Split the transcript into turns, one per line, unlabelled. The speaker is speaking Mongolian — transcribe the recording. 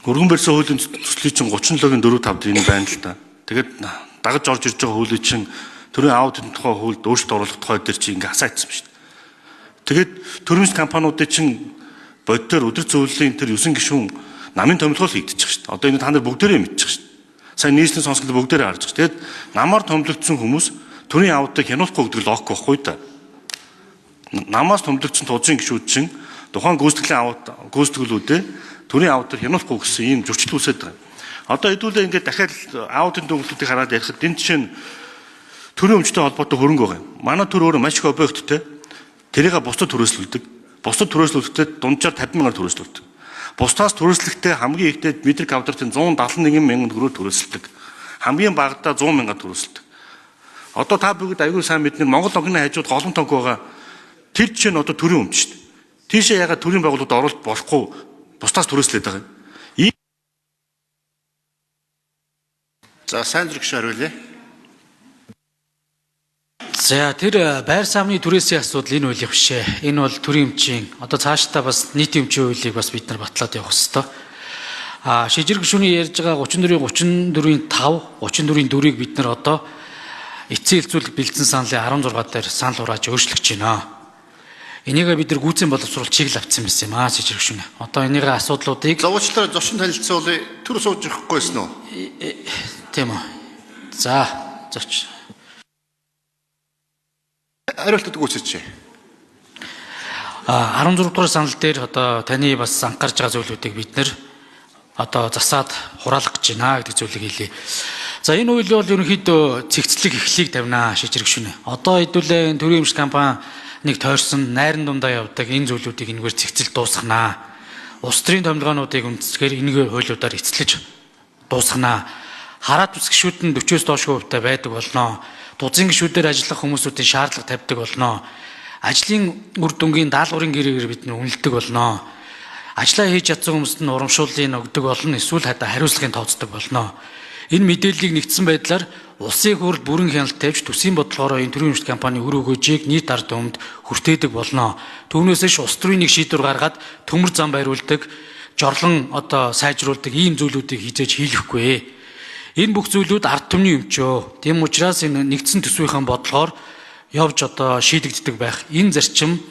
Өргөн барьсан хуулийн төслийг чинь 37-гийн 4 5 энэ байна л да. Тэгээд дагаж орж ирж байгаа хуулийг чинь төрийн аудитын тухай хуульд өөрчлөлт оруулах тухай дээр чинь ингээ хасаагдсан ба шүү дээ. Тэгээд төрийн компаниудын чинь боддоор өдөр зөвлөлийн тэр 9 гишүүн намын томилгоо хийгдчих шүү дээ. Одоо энэ та нар бүгдээрээ мэдчих шүү дээ. Сайн нийслэлийн сонсголт бүгдээрээ харж байгаа. Тэгээд намаар томилогдсон хүмүүс төрийн аудитыг хянуулахгүй гэдэг логик байхгүй да. Намаас томилогдсон тузын гишүүд чинь тухайн гүйцэтгэлийн аудит гүйцэтгэлүүдээ төрийн аудитыг хянуулахгүй гэсэн ийм зөрчил үүсээд байгаа. Одоо хэдүүлээ ингээд дахиад аудитын дүгнэлтүүдийг хараад ярихад энэ жишээ нь төрийн өмчтэй холбоотой хөрөнгө байгаа юм. Манай төр өөрөө маш их объекттэй. Тэрийг бусдад түрээслүүлдэг. Бусдад түрээслүүлэхдээ дунджаар 50 мянгаар түрээслүүлдэг. Бусдаас түрээслэхдээ хамгийн ихтэй метр квадратын 171 мянган төгрөгөөр түрээсэлдэг. Хамгийн багадаа 100 мянгаар түрээсэлдэг. Одоо та бүгд аягүй сайн мэднэ, Монгол банкны хажууд голон тонг байгаа. Тэр жишээ нь одоо төрийн өмч шүү дээ. Тийшээ ягаад төрийн байгууллагад оруулалт болохгүй бусдаас түрээслээд байгаа юм.
За, сайн зүрх хариулъя.
За, тэр байр саамны түрээсийн асуудал энэ хуулийг биш ээ. Энэ бол төрийн өмчийн одоо цаашдаа бас нийтийн өмчийн хуулийг бас бид нар батлаад явах ёстой. А шижир гишүүний ярьж байгаа 34-ийн 34-ийн 5, 34-ийн 4-ийг бид нар одоо эцсийн хэлцүүлэг бэлдсэн саналын 16 дээр санал хурааж өөрчлөх гэж байна. Энийгээ бид нар гүйцэн боловсруулах чиглэл авсан байсан юм аа, шижир гишүүн. Одоо энийгээ асуудлуудыг
За, уучлаарай, зочин танилцуулъя. Төр сууж явахгүйсэн үү?
Тийм үү. За, зоч.
Хариултад гүйцээч.
А 16 дугаар санал дээр одоо таны бас анхаарч байгаа зүйлүүдийг бид нэр одоо засаад хураалгах гэж байна гэдэг зүйлийг хэлье. За, энэ үйл бол ерөнхийдөө цэгцлэг эхлийг тавина, шижир гишүүнэ. Одоо хэдүүлээ энэ төрийн өмч компани нэг тойрсон найран дундаа явдаг энэ зүйлүүдийг энэгээр цэгцэл дуусганаа. Улс төрийн томилгоонуудыг үндэсгээр энэгээр хуулиудаар эцэслэж дуусганаа. Хараат ус гишүүд нь 40-оос доош хувьтай байдаг болно. Тузын гишүүдээр ажиллах хүмүүсүүдийн шаардлага тавьдаг болно. Ажлын үр дүнгийн даалгаврын гэрээгээр бид нар үнэлдэг болно. Ажлаа хийж чадсан хүмүүст нь урамшууллыг өгдөг болно. Эсвэл хадаа хариуцлагын тооцдог болно. Энэ мэдээллийг нэгдсэн байдлаар улсын хурл бүрэн хяналт тавьж төсвийн бодлогоороо энэ төрийн өмчт компани үр өгөөжийг нийт ард түмэнд хүртээдэг болно. Түүнээс ш улс төрийн нэг шийдвэр гаргаад төмөр зам бариулдаг, жорлон одоо сайжруулдаг ийм зүйлүүдийг хизээж хийлэхгүй. Энэ бүх зүйлүүд ард түмний өмчөө. Тийм учраас энэ нэгдсэн төсвийнхээ бодлогоор явж одоо шийдэгддэг байх. Энэ зарчим